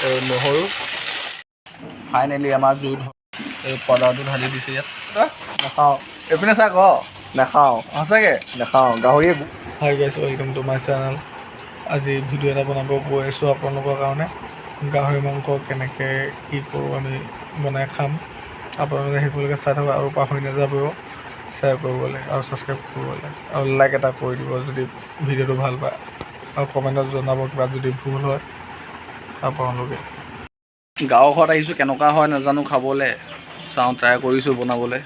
এই নহৰু। ফাইনেলি আমাৰ জুই এই পাউডাৰটো ঢালি দিছে ইয়াত। নাখাওঁ। এইপিনে চা ক। নাখাওঁ। সঁচাকৈ? নাখাওঁ গাহৰিয়ে। Hi guys, welcome to my channel. আজি ভিডিঅ' এটা বনাব গৈ আছোঁ আপোনালোকৰ কাৰণে। গাহৰি মাংস কেনেকৈ কি কৰোঁ, আমি বনাই খাম। আপোনালোকে শেষলৈকে চাই থাকক আৰু পাহৰি নাযাব শ্বেয়াৰ কৰিবলৈ আৰু ছাবস্ক্ৰাইব কৰিবলৈ আৰু লাইক এটা কৰি দিব যদি ভিডিঅ'টো ভাল পায়, আৰু কমেণ্টত জনাব কিবা যদি ভুল হয়। আপোনালোকে গাঁৱৰ ঘৰত আহিছোঁ, কেনেকুৱা হয় নাজানো খাবলৈ। চাওঁ, ট্ৰাই কৰিছোঁ বনাবলৈ।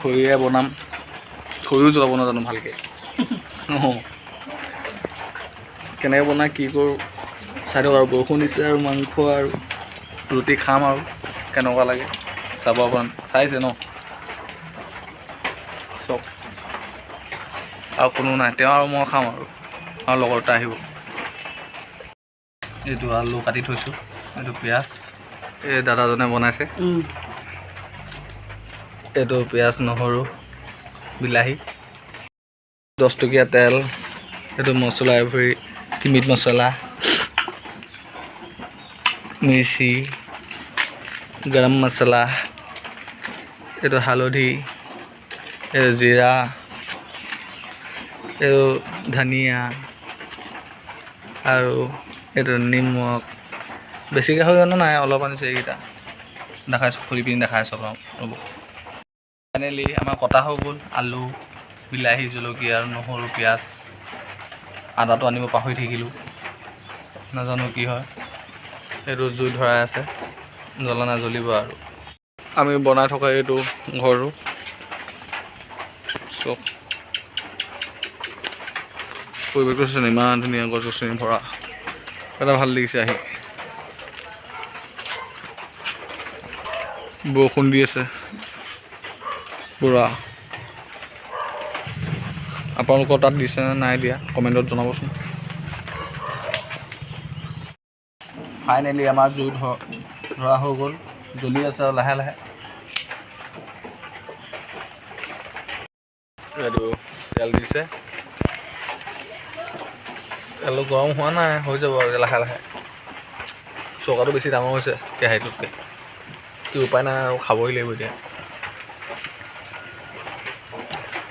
খৰিৰে বনাম, খৰিও জ্বলাব নাজানো ভালকৈ। অঁ, কেনেকৈ বনাই কি কৰোঁ চাই দিয়ক। আৰু বৰষুণ দিছে আৰু মাংস আৰু ৰুটি খাম আৰু কেনেকুৱা লাগে চাব। আপোনাৰ চাইছে ন চব। আৰু কোনো নাই, তেওঁ আৰু মই খাম আৰু লগৰ এটা আহিব। এইটো আলু কাটি থৈছোঁ, এইটো পিঁয়াজ, এই দাদাজনে বনাইছে। এইটো পিঁয়াজ, নহৰু, বিলাহী, 10 টকীয়া তেল, এইটো মছলা, এভৰি মিট মছলা, মিৰ্চি, গৰম মছলা, এইটো হালধি, এইটো জিৰা, এইটো ধনিয়া আৰু এইটো নিমখ। বেছি গাহৰি অনা নাই, অলপ আনিছোঁ। এইকেইটা দেখাইছোঁ, খুলি পিনি দেখাই আছোঁ আপোনাক, ৰ'ব। ফাইনেলি আমাৰ কটা হৈ গ'ল আলু, বিলাহী, জলকীয়া আৰু নহৰু, পিঁয়াজ। আদাটো আনিব পাহৰি থাকিলোঁ, নাজানো কি হয়। এইটো জুই ধৰাই আছে, জ্বলা নাই, জ্বলিব। আৰু আমি বনাই থকা এইটো ঘৰটো চব পৰিৱেশটো চাইছে, ইমান ধুনীয়া, গছ গছনি ভৰা এটা ভাল লাগিছে আহি। বৰষুণ দি আছে পূৰা। আপোনালোকৰ তাত দিছে নে নাই দিয়া, কমেণ্টত জনাবচোন। ফাইনেলি আমাৰ জুই ধৰা হৈ গ'ল, জ্বলি আছে আৰু লাহে লাহে। এইটো তেল দিছে, তেলটো গৰম হোৱা নাই, হৈ যাব আৰু লাহে লাহে। চৌকাটো বেছি ডাঙৰ হৈছে কেৰাহীটোতকৈ, কি উপায় নাই আৰু, খাবই লাগিব এতিয়া।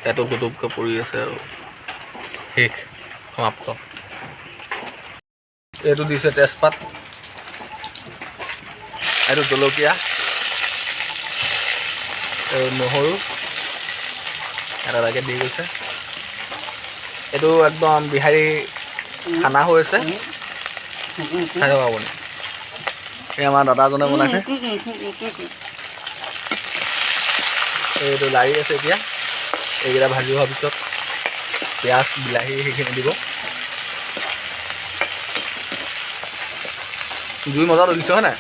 এটোপ দুটোপকৈ পৰি আছে আৰু শেষ, সমাপ্ত। এইটো দিছে তেজপাত, এইটো জলকীয়া, এই নহৰু এটা এটাকৈ দি গৈছে। এইটো একদম বিহাৰী খানা হৈ আছে, খাই যাব আপুনি। এই আমাৰ দাদাজনে বনাইছে। এইটো লাৰি আছে এতিয়া। এইকেইটা ভাজি হোৱাৰ পিছত পিঁয়াজ, বিলাহী সেইখিনি দিব। জুই মজা জ্বলিছে, হয় নাই?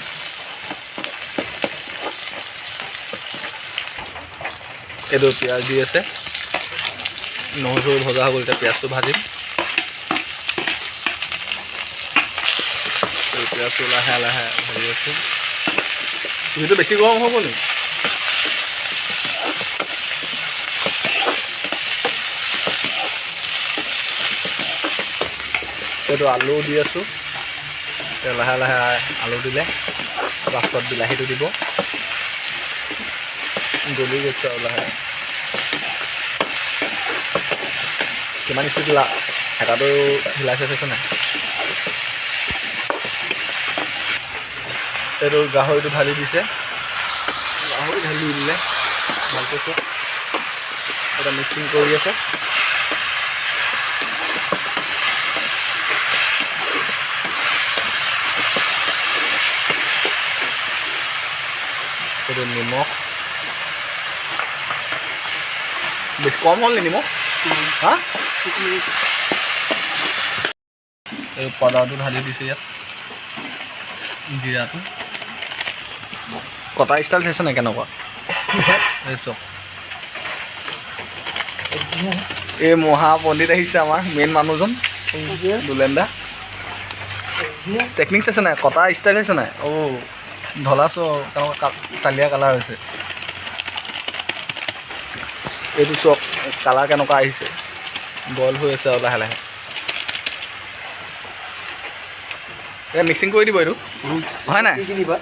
এইটো পিঁয়াজ দি আছে, নহৰু চহৰু ভজা হৈ গ'ল, এতিয়া পিঁয়াজটো ভাজিম। এই পিঁয়াজটো লাহে লাহে ভাজি আছোঁ। জুইটো বেছি গৰম হ'ব নেকি? এইটো আলু দি আছোঁ। এতিয়া লাহে লাহে আলু দিলে লাষ্টত বিলাহীটো দিব। গলি গৈছে আৰু লাহে। কিমান স্পীড হেতাটো হিলাইছে, চাইছে নাই? এইটো গাহৰিটো ঢালি দিছে, গাহৰি ঢালি দিলে, ভালকৈ চোৱা। এটা মিক্সিং কৰি আছে। এইটো নিমখ বেছি কম হ'ল নি নিমখ? হা, এই পাউডাৰটো ঢালি দিছে ইয়াত, জিৰাটো। কটা ষ্টাইল চাইছে নাই কেনেকুৱা? এই চব এই মহা পণ্ডিত আহিছে, আমাৰ মেইন মানুহজন দুলেন্দা। টেকনিক চাইছে নাই? কটা ষ্টাইল চাইছে নাই? অ' ঢলা চ কেনেকুৱা কালিয়া কালাৰ হৈছে। এইটো চাওক, কালাৰ কেনেকুৱা আহিছে। বইল হৈ আছে আৰু লাহে লাহে। এই মিক্সিং কৰি দিব এইটো, হয় নাই? কি কি দিবা?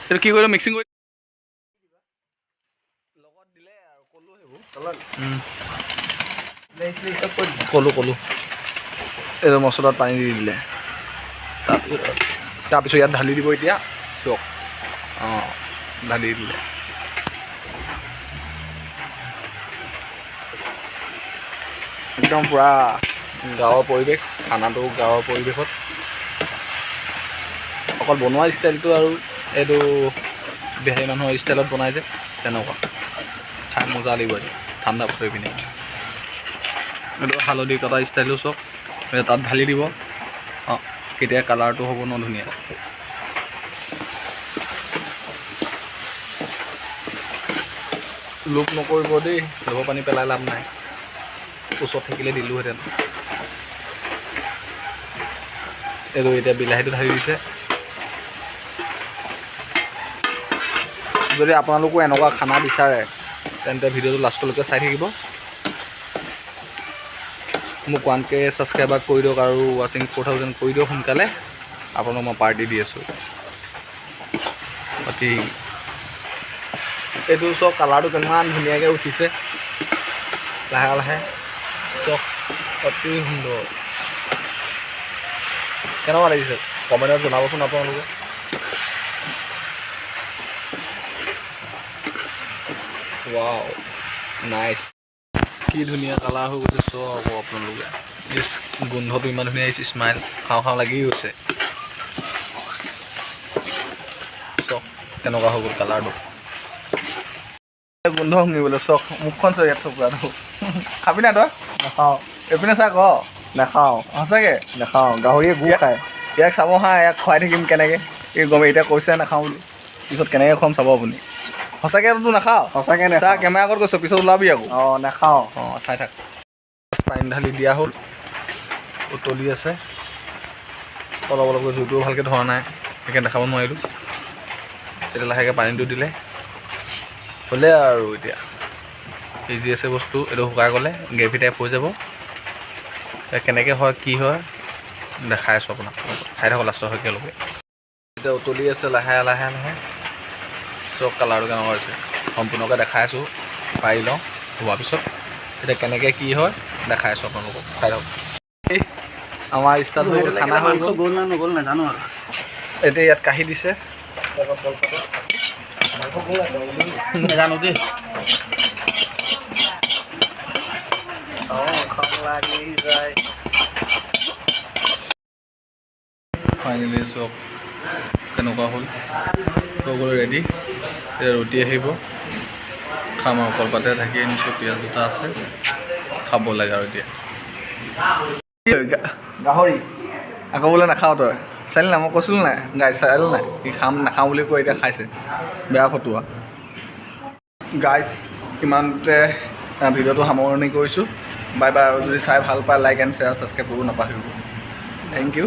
এইটো কি কৰিব, মিক্সিং কৰি লগত দিলে আৰু ক'লো সেইবোৰ। তলত বিলাহী চিলাহী চব কৈ দিবা। ক'লো ক'লো। এইটো মছলাত পানী দি দিলে, তাৰপিছত ইয়াত ঢালি দিব এতিয়া। চাওক, অঁ, ঢালি দিলে। একদম পূৰা গাঁৱৰ পৰিৱেশ, খানাটো গাঁৱৰ পৰিৱেশত। অকল বনোৱা ষ্টাইলটো আৰু এইটো বিহাৰী মানুহৰ ষ্টাইলত বনাই যে তেনেকুৱা। খাই মজা লাগিব এতিয়া ঠাণ্ডা পৰি পিনে। এইটো হালধি কটা ষ্টাইলো চাওক, এতিয়া তাত ঢালি দিব। অঁ, কেতিয়া কালাৰটো হ'ব ন ধুনীয়া। লোভ নকৰিব দেই, লোভৰ পানী পেলাই লাভ নাই। ওচৰত থাকিলে দিলোহেঁতেন। এইটো এতিয়া বিলাহীটো ঢালি দিছে। যদি আপোনালোকো এনেকুৱা খানা বিচাৰে, তেন্তে ভিডিঅ'টো লাষ্টলৈকে চাই থাকিব। মোক 1K subscriber কৰি দিয়ক আৰু ৱাচিং 4000 কৰি দিয়ক সোনকালে। আপোনাক মই পাৰ্টি দি আছোঁ। অতি এইটো চব কালাৰটো কিমান ধুনীয়াকৈ উঠিছে লাহে লাহে। চব অতি সুন্দৰ। কেনেকুৱা লাগিছে কমেণ্টত জনাবচোন আপোনালোকে। ৱাও, নাইচ, কি ধুনীয়া কালাৰ হৈ গৈছে। চব আপোনালোকে, ইছ, গোন্ধটো ইমান ধুনীয়া আহিছে, স্মাইল খাওঁ খাওঁ লাগি গৈছে। চক কেনেকুৱা হৈ গ'ল কালাৰটো, গোন্ধ শুঙিবলৈ। চক মুখখন চক, ইয়াত চকুৰাটো খাবি নাই তই? নাখাওঁ। এইপিনে চা ক। নাখাওঁ। সঁচাকে? নাখাওঁ, গাহৰিয়ে গু খায়। ইয়াক চাব হা, ইয়াক খুৱাই থাকিম কেনেকৈ। এই গম এতিয়া কৈছে নাখাওঁ বুলি, পিছত কেনেকৈ খুৱাম চাব আপুনি। সঁচাকৈ নাখাওঁ? সঁচাকৈ চা। নাখাওঁ। কেমেৰা আগত কৈছোঁ, পিছত ওলাবি আকৌ। অঁ, নাখাওঁ। অঁ, চাই থাক। পানী ঢালি দিয়া হ'ল, উতলি আছে অলপ অলপকৈ। জুইটোও ভালকৈ ধৰা নাই, সেইকাৰণে দেখাব নোৱাৰিলোঁ। এতিয়া লাহেকৈ পানীটো দিলে হ'লে আৰু এতিয়া ইজি আছে বস্তু। এইটো শুকাই গ'লে গ্ৰেভি টাইপ হৈ যাব। এতিয়া কেনেকৈ হয় কি হয় দেখাই আছোঁ আপোনাক, চাই থাকক লাষ্টৰ একেলগে। এতিয়া উতলি আছে লাহে লাহে লাহে। চব কালাৰটো কেনেকুৱা হৈছে সম্পূৰ্ণকৈ দেখাই আছোঁ। পাৰি লওঁ হোৱাৰ পিছত এতিয়া কেনেকৈ কি হয় দেখাই আছোঁ আপোনালোকক, চাই থাকক। এই আমাৰ ষ্টাৰ্ট হৈ গ'ল, খানা হৈ গ'ল। গ'ল না নগ'ল নাজানো আৰু। এতিয়া ইয়াত কাঢ়ি দিছে। নাজানো দেই। অঁ, খং লাগি যায়। ফাইনেলি চব কেনেকুৱা হ'ল, হৈ গ'ল ৰেডি। এতিয়া ৰুটি আহিব, খাম আৰু। কলপাতে ঢাকি আনিছোঁ, পিঁয়াজ দুটা আছে, খাব লাগে আৰু এতিয়া। গাহৰি। আকৌ বোলে নাখাওঁ তই, চালি নাই? মই কৈছিলোঁ নাই গাই, চালি নাই? সি খাম নাখাওঁ বুলি কৈ এতিয়া খাইছে, বেয়া ফটোৱা। গাইজ, ইমানতে ভিডিঅ'টো সামৰণি কৰিছোঁ। Bye bye. আৰু যদি চাই ভাল পায়, লাইক এণ্ড শ্বেয়াৰ ছাবস্ক্ৰাইব কৰিব নাপাহৰিব। Thank U.